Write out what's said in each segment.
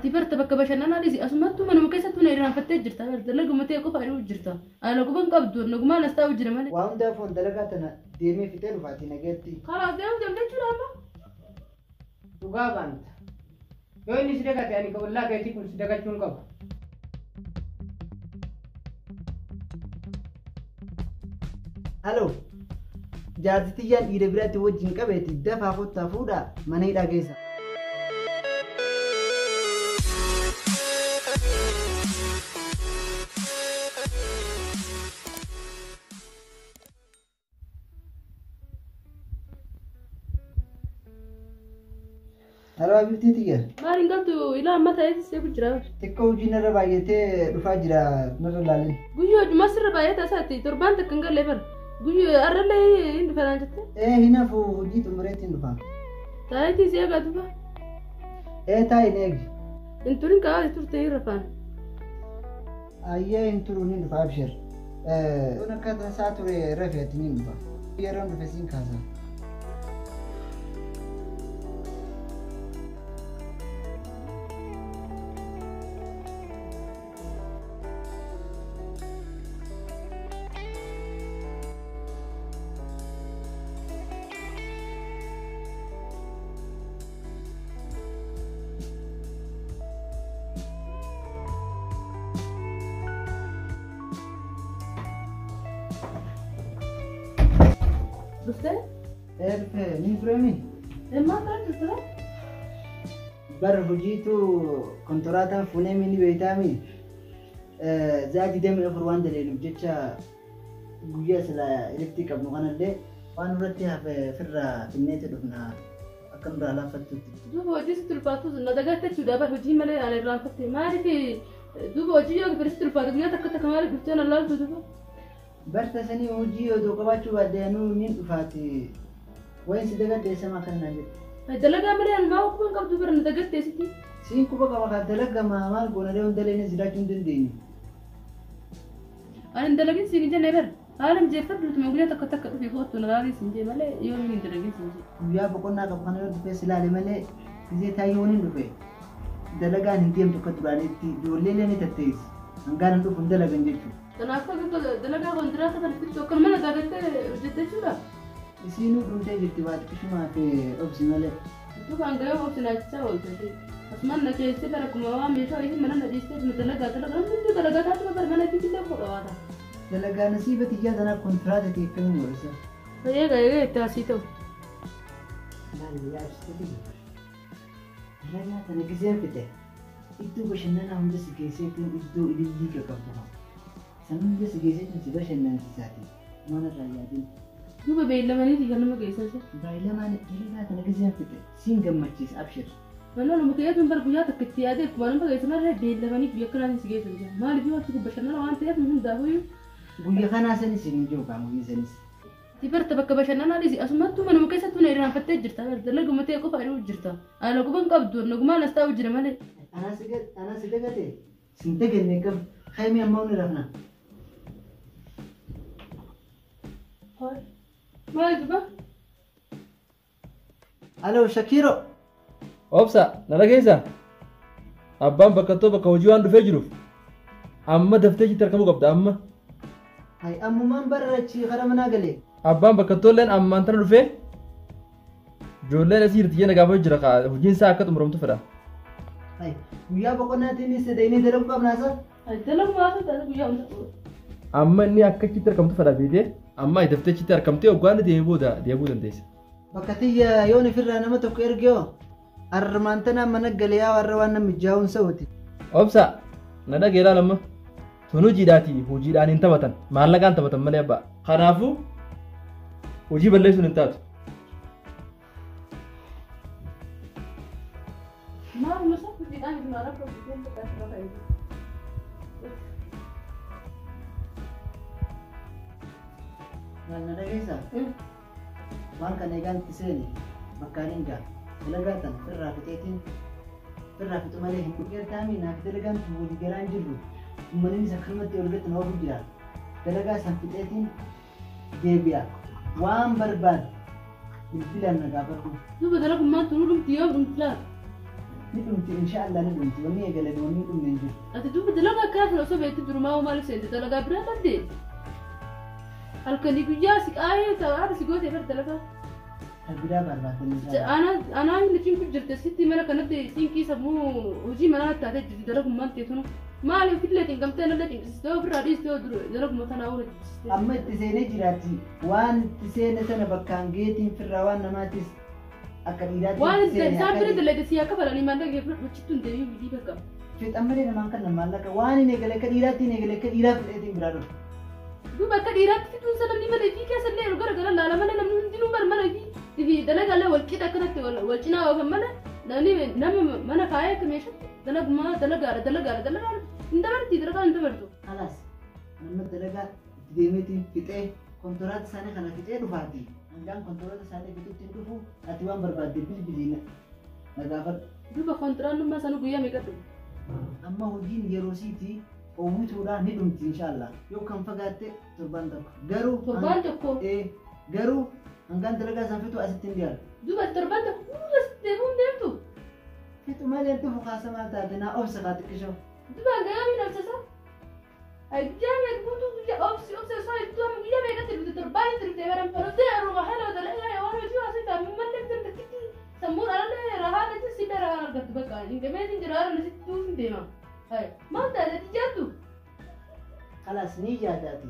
Ati barta bakka bashannanaa dhiisi asumattuu manuma keessattuu na irraanfattee jirta. Dalaguma ta'e qofa ari'u jirta. Ani naguma hin qabdu nagumaan as taa'u jira malee. Waa hundaafuu dalagaa tana deemee fixee dhufaati nageetti. Kalaas deemuu deemte jechuudha amma. Dhugaa baanta. Yoo inni si dagate ani ollaa keetii kun si dagachuu hin qabu. Halo. Jaarsi tiyyaan dhiira biraatti wajjin qabeeti dafaa kottaa fuudhaa mana hidhaa keessa. Halo abibtii tiyya. Maal hin galtu ilaa amma ta'eetis seeku jira. Xiqqoo hojii narra baay'atee dhufaa jira narra laalin. Guyyoo hojumaa sirra baay'ata isaati torbaan takka hin galle bara. Guyyoo arrallee hin dhufanaan jette. Ee hinafu hojii xumureetti hin dhufa. Taayitii si eegaa duba. Ee taa'i na eegi. Hin turin kaa'aa turte hin rafaan. Ayyee hin turu ni dhufa abshir. Kun akka tasaa ture rafeeti ni dhufa. Yeroon dhufe siin kaasa. Dhuftee? Ee dhufe ni turemi. Maal ta'aa jirta? Bar hojiitu kontoraataan fuunee ni beeytaami. Za'a 24 waan daleenuuf jecha guyyaa sila elektii qabnu kanallee waan irratti hafe firraa finneeti dhufna akka nurraa laaffattutti. Duuba hojii sitti ulfaatu na dagatte jechuudha bar hojii malee ana irraanfatte maaliif duuba hojii yoo fedhe sitti ulfaatu guyyaa takka takka maaliif dhuftee na laaltu duuba? Barta sanii hojii odoo qabaachuu baadhee anuu niin dhufaati. Wayin si dagadde sama kana naan jette. Dalagaa malee ani maa quba hin qabdu bara na dagatte sitti. Siin quba qaba kaa dalagama maal goonaree hunda leenis jiraachuu hin dandeenyu. Ani hin dalagin siin hin jenne bara. Haala mijeeffadhu utuma guyyaa takka takka dhufe kootu na laalii siin jee malee yoo hin dalagin siin jee. Guyyaa boqonnaa qabu kana yoo dhufee si ilaale malee gisee taayyoo hin dhufe. Dalagaan hin deemtu akka duraaniitti ijoollee illee ni tatteessi. Hangaan hin dhufu hin dalagan jechuudha. Kanaafuu akka dalagaa kontiraata kana fixxu akka mana dagattee hojjette jechuudha. Isiinuu dhumtee jirti waa xiqqishumaa fi obsi malee. Duuba hanga yoo obsi naachaa oolte. Asumaan na keessee bara kuma waan meeshaa wayii mana na dhiistee dalagaa dalagaa namni hunduu dalagaa taatu bara mana itti illee fuudha waa ta'a. Dalagaa nasiiba xiyyaa tanaa kontiraata ta'e akkamiin godhisa? Eega eega itti asii ta'u. Maal yaa ibsite biyya? Dalagaa tana giseen fixe. Iddoo bashannanaa hunda si geesseetiin iddoo ilillii qaqqabdu. San hunda si geesseetiin si bashannansiisaati. Waan irraa yaadin. Duuba beellamaniiti kan nama geessan. Beellamaan dalagaa tana giseen fixe. Siin gammachiisa abshir. Mannoo nama keeyyatuun bara guyyaa takka itti yaadee akkuma nama geessan malee beellamanii guyyaa akkanaatiin si geessan jira. Maaliif yoo achi bashannana waan ta'eef nu hundaafuu Guyyaa kanaa sanis hin jiru qaama guyyaa sanis. Ati barta bakka bashannanaa dhiisi asumattuu manuma keessattuu na irraanfattee jirta. Dalaguma ta'e qofa ari'u jirta. Ani naguma hin qabdu nagumaan as taa'u jira malee. Anaa si dagate sin daganne qab haymee ammaa ni rafna. Maali duba? Aloo Shakiro. Obsa, na dhageessaa? Abbaan bakka bakka hojii waan dhufee jiruuf amma daftee achitti argamuu qabda amma. Hay ammumaan barrachi kara manaa galee. Abbaan bakka tolleen ammaan tana dhufee ijoolleen asii jirti jena gaafa jira kaa hojiin isaa akka xumuramtu fedha. Hay guyyaa boqonnaatiin sadeenii dalaguu qabnaa sa? Dalagu maal ta'e guyyaa hunda. Amma inni akka achitti argamtu fedha beekee amma daftee achitti argamtee hoggaan deemee booda deemuu dandeessa. Bakka tiyya yoon ifirraa nama tokko ergee armaan tana mana galee yaa warra waan namni jaa'uun sa'uti. Obsa, na dhagee ilaal amma. Tun hojiidhaati hojiidhaan hin taphatan maallaqaan taphatan malee abbaa. Kanaafuu hojii balleessuun hin taatu. Maal musa hojiidhaan hin maal akka hojii taasisaa Maal na dhageessaa? Waan kana egaan itti seene bakkaan hin ga'a. Dalagaa tana firraa fixeetiin firraa fixu malee hin dhugeertaami naaf dalagaan tun walii galaan jirru. Uummanni akkanumatti ol gadi na oofu jira. Dalagaa san fixeetiin deebi'a. Waan barbaadu bilbilaan na gaafadhu. Duuba dalagummaan tun dhumti yoo dhumti laata? Ni dhumti inshaallah ni dhumti wanni eegalan wanni dhumne hin jiru. Ati duuba dalagaa akkana osoo beektu durumaa maaliif seente dalagaa biraa dhabde? Halkanii guyyaa si qaayee ta'aa si gootee bar dalagaa. Kan biraa barbaaddan inshaallah. Anaa inni cinku jirte sitti mana kanatti cinkii sammuu hojii manaa taatee jirti dalagummaan teetunu. Maaliif illee cinqamtee nallee cinqisistee ofirraa dhiistee dalaguma kanaa oola jechistee. Amma itti seenee jiraatti waan itti seene sana bakkaan geetiin firraa waan namaatis akka dhiiraatti Waan itti seene isaan akka bira dalagde si akka balanii maallaqa kee fudhachittu hin deebiin hojii bakka. Fixan malee namaan kan maallaqa waan hin eegale akka dhiiraatti hin eegale akka dhiiraa fixeetiin biraa dhufu. Duuba akka dhiiraatti fixuun isa namni mana ifii keessa illee gara gara laala malee namni hundinuu bar mana ifii fi dalagaallee wal qixa akkanatti wal cinaa oofan malee namni nama mana kaayee akka meeshaatti dalagumaa dalagaadha dalagaadha dalagaadha hin dabarti dalagaa hin dabartu. Kalaas nama dalagaa itti deemeetiin fixee kontiraata isaanii kana fixee dhufaati. Hangaan kontiraata isaanii fixutti hin dhufu ati waan barbaadde bilbilii na gaafadhu. Duuba kontiraannummaa isaanii guyyaa meeqa dhufu? Amma hojiin yeroo siiti oowwituudhaan ni dhumti inshaallah. Yoo kan fagaatte torbaan tokko. Garuu Torbaan tokko. Garuu hangaan dalagaa isaan fixu asitti hin dhiyaatu. Duuba torbaan tokko guutuu asitti deebi'uun deemtu. Fixu malee dhufu kaasa maal taate naa obsa kaa xiqqishoo. Duuba hangaa obsasa? Guyyaa meeqa guutuu guyyaa obsi obsa osoo hedduu amma guyyaa meeqatti dhufte torbaanitti dhufte baran baruttee haruma haala dalagaa waan hojii haasii ta'a mallee bitan takkitti sammuun alallee rahaa natti sillee rahaa argattu bakka hin gameetiin jira haala nasitti duuf hin deema. Maal taate ati jaattu? Kalaas ni yaadaati.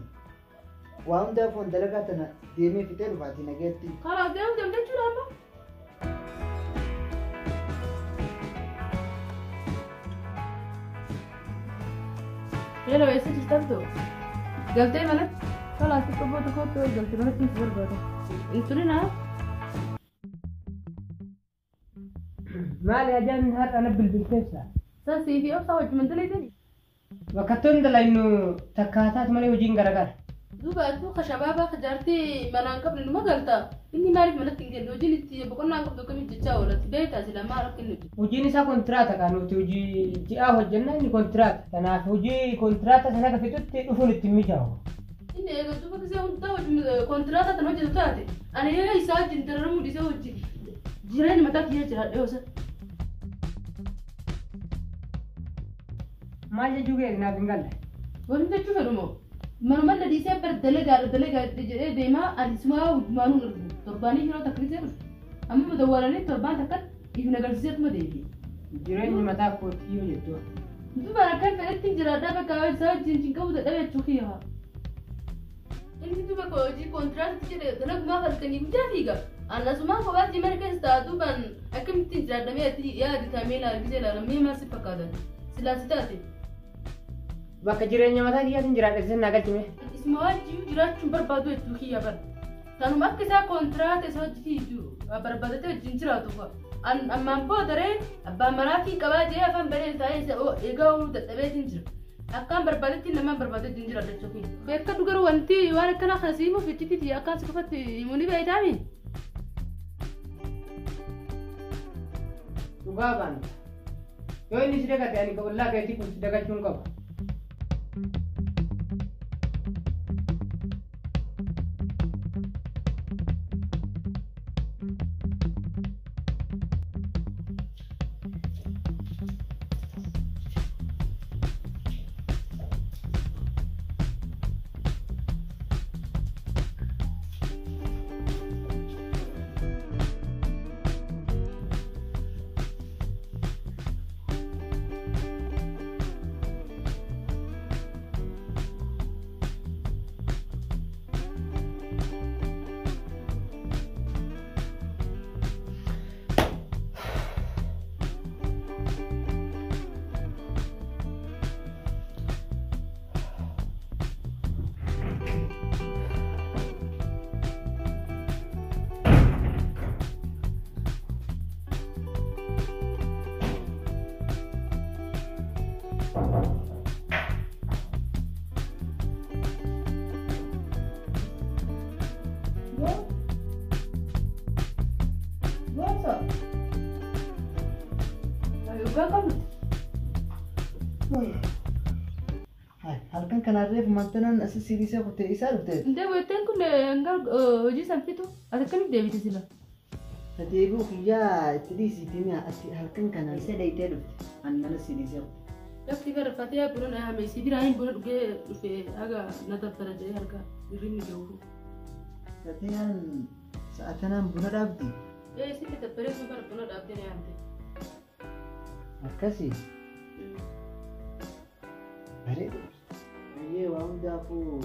Waa hundaaf waan dalagaa tana deemee fixee dhufaati nageetti. Kalaas deemuu deemte jechuudha amma. Hello, eessa jirtantu? Galtee manatti? Kalaas xiqqoo booda kootti wal galte manatti si barbaada. Hin turinaa? Maali ajaan har'a na bilbilteessa? Sasii fi obsaa wajjin dalaydani? Bakka tun dalaynu takkaataatu malee hojiin garagara. Duuba atuu ka shabaabaa ka jaartii manaan qabne numa galta. Inni maaliif manatti hin galle? Hojiin itti boqonnaa hin qabdu akkamitti jechaa oolatti? Beektaa sila maal akka inni hojjetu? Hojiin isaa kontiraata kan nuti hojii ji'aa hojjenna inni kontiraata. Kanaaf hojii kontiraata sana akka fixutti dhufuun itti hin mijaa'u. Inni eega duuba gisee hundaa hojii kontiraata tan hojjetu taate ani yoo isaa wajjin dararamuu dhiisee hojii jireenya mataa kiyya jiraadha yoo isa. Maal jechuu kee naaf hin galle? Wanti jechuu fedhu moo? Manuma dhiisee bar dalagaadha dalagaadha jedhee deemaa ani sumaa hundumaanuu hin argu. Torbaanii yeroo takka dhiisee dhufu. Amma dawwalanii torbaan takkatti if nagarsiiseetuma deebi'e. Jireenyi mataa kootii yoo jettu. Duuba akkan fedhetti jiraadhaa bakka isaa wajjin cinqabu dadhabe jechuu kiyya. Inni duuba hojii kontiraaktii jedhe dalagumaa halkanii guyyaa fiiga. Annasumaa kophaatti mana keessa ta'a duubaan akkamittiin jiraadhamee ati yaadi taamee ilaalu ilaalamee maal si fakkaatan? Silaa si taate. Bakka jireenya mataa kiyyaatiin jiraadha isin naa galchime. Isuma wajjin jiraachuun barbaadu jechuu kiyya bara. Tanuma akka isaa kontiraata isa hojii barbaadatee wajjin jiraatu fa'a. Ammaan booda ree abbaan manaatiin qabaa jee afaan baree taa'ee isa eegaa ooluu dadhabeetiin jira. Akkaan barbaadetti namaan barbaadetti hin jiraatu jechuu kiyya. Beekka dhugaruu wanti waan akkanaa kana si himuuf icciitii akkaan si qofatti himuu ni beektaami. Dhugaa baanta. Yoo inni si dagate ani ollaa keetii kun si dagachuu hin qabu. Halkan kanarreef mantanaan as sirisee kutee isaa dhufte. Intee gootteen kun hanga hojii san fitu ati akkamitti deebite sila? Tadeebuu kiyyaa itti dhiisiitii mi'a ati halkan kana isa dheeytee dhufte. Ani mana si dhiisee. Lafti barfatee buna na hame si biraa hin buna dhugee dhufe haga na dabbara jedhee harka hirribni gahu. Tatiyaan sa'a tanaan buna dhaabdi. Ee sitti dabbaree sun bara buna dhaabdee na yaamte. Akkasii. Bareedu. Ayyee waa hundaafuu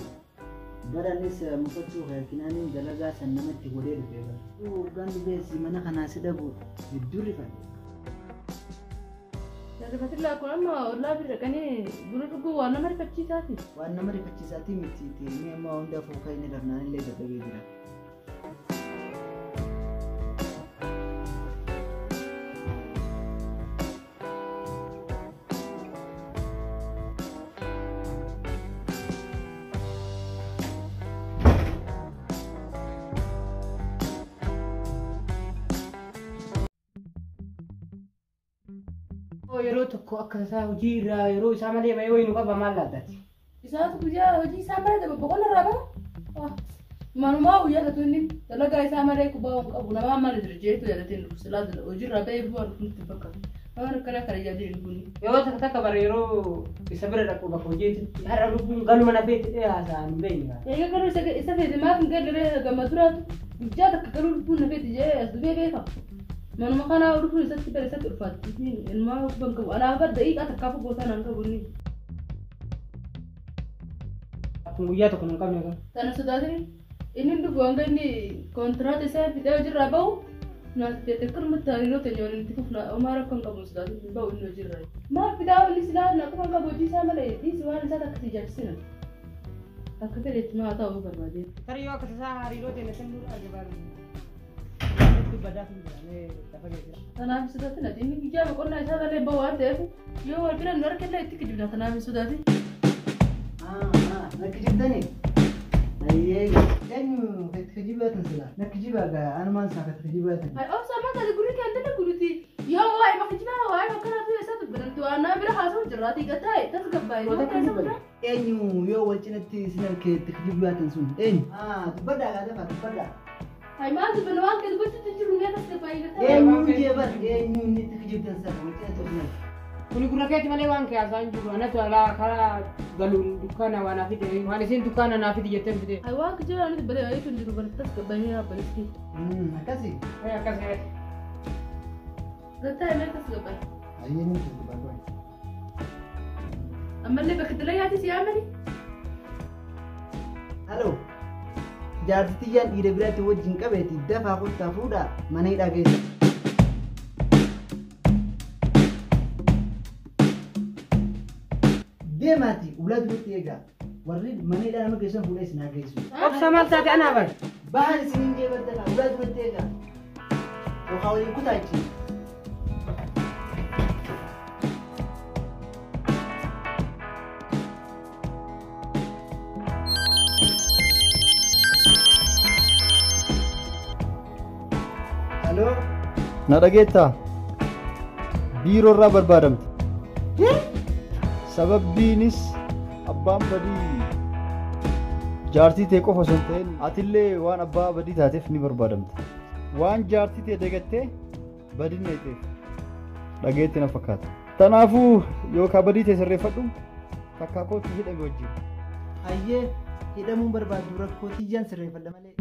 baranis mufachuu harkinaaniin dalagaa san namatti godhee dhufee bara. Hoggaan dhugeessi mana kanaa si dhabu hedduu rifadhe. Rifatillaa kun amma ollaa bira dhaqanii buna dhuguu waan nama rifachiisaati. Waan nama rifachiisaatii miti inni amma waa hundaafuu kan inni rafnaan illee dadhabee jira. Yeroo tokko akka isaa hojii irraa yeroo isaa malee bahee wayii nu qaba maal laattati? Isaatu guyyaa hojii isaa malee tapha boqonna irraa baha. Manumaa guyyaa tatu inni dalagaa isaa malee kubaa hin qabu namaa maal jira jeetu yaadateen dhufu silaa hojii irraa bahee bu'aa dhufu nutti fakkaata. Waan akkana kana yaadeen hin bunni. Yeroo takka takka bara yeroo isa bira dhaqu bakka hojiitti har'a lubbuun galuma na feeti dhee haasa'an hin beekne. Egaa garuu isa feete maaf hin galle gamma duraatu guyyaa takka galuu lubbuun na feeti jee as dhufee beeka. Manuma kana dhufuun isatti bara isatti ulfaatti. Ilmaa kubban qabu. Anaaf bar daqiiqaa takkaaf gootaan hin qabu inni. Kun guyyaa tokko hin qabne kan. Tana sodaatini inni dhufu hanga inni kontiraata isaa fixee hojiirraa bahu naaf akkanumatti hariiroo teenya waliin itti fufna homaa rakkoo hin qabu sodaatini hin bahu inni hojiirraa. Maal fidaa inni silaa na quba qabu hojii isaa malee dhiisi waan isaa takka si ijaajisina. Akka fedhetti maa ta'uu barbaade. Tarii yoo akka tasaa hariiroo teenya san dura argabaan. Tanaaf hin sodaatin ati inni guyyaa boqonnaa isaa malee bahu waan ta'eef yoo wal bira nu argillee itti kijibna tanaaf hin sodaatin. Nakki jibtanii? Ayyee eenyu katti kijibaatan silaa? Nakki jibaa gaa anumaan isaa katti kijibaatan. Ay obsa amma taate gurri kee antana guruti yoo waa'ee bakka jibaa waa'ee bakka naatu isaa dubbatanti waan nama bira haasa'u jirraatii gattaa'e tasgabbaa'e. Eenyu yoo wal cinatti isin harkee itti kijibaatan sun eenyu? Dubbadhaa gaa dafaa dubbadhaa. Ay maal dubbanna waan kee dubbachuutti jiru mee tasgabbaa'e gattaa'e. Eenyu jee bar eenyu inni itti kijibtan sana wal cinatti isin harkee. Kuni gurra keeti malee waan kee haasa'an jiru anatu alaa karaa galuun dukkaana waan naa fide waan isin dukkaana naa fide jettee fide. Ay waan kijibaa nuti badee wayiitu hin jiru bara tasgabbaa'ee abbalesti. Akkasii. Akkasii. Gattaa'e mee tasgabbaa'e. Ayyee ni tasgabbaa'e. Ammallee bakka dalayaati si yaamani. Halo. Jaartitiyyaan dhiira biraatti wajjin qabeeti dafaa kottaa fuudhaa mana hidhaa keessa. Deemaati ulaa duratti eegaa warri mana hidhaa nama keessan fuudhee isin haa geessu. Obsa maal taate anaa bar. Bahan isiniin jee baddalaa ulaa duratti eegaa. Yookaan waliin kutaa jechuudha. Haloo. Na dhageettaa? Biiroo irraa barbaadamte. Sababbiinis abbaan badii jaartii tee qofa osoo hin ta'in atillee waan abbaa badii taateef ni barbaadamte. Waan jaartii tee dagattee badii neeteef dhageetti na fakkaata. Kanaafuu yookaan badii tee sirreeffadhu takkaa kootu hidhame wajjin. Ayyee hidhamuun barbaadu rakkoo tiyyaan sirreeffadha malee.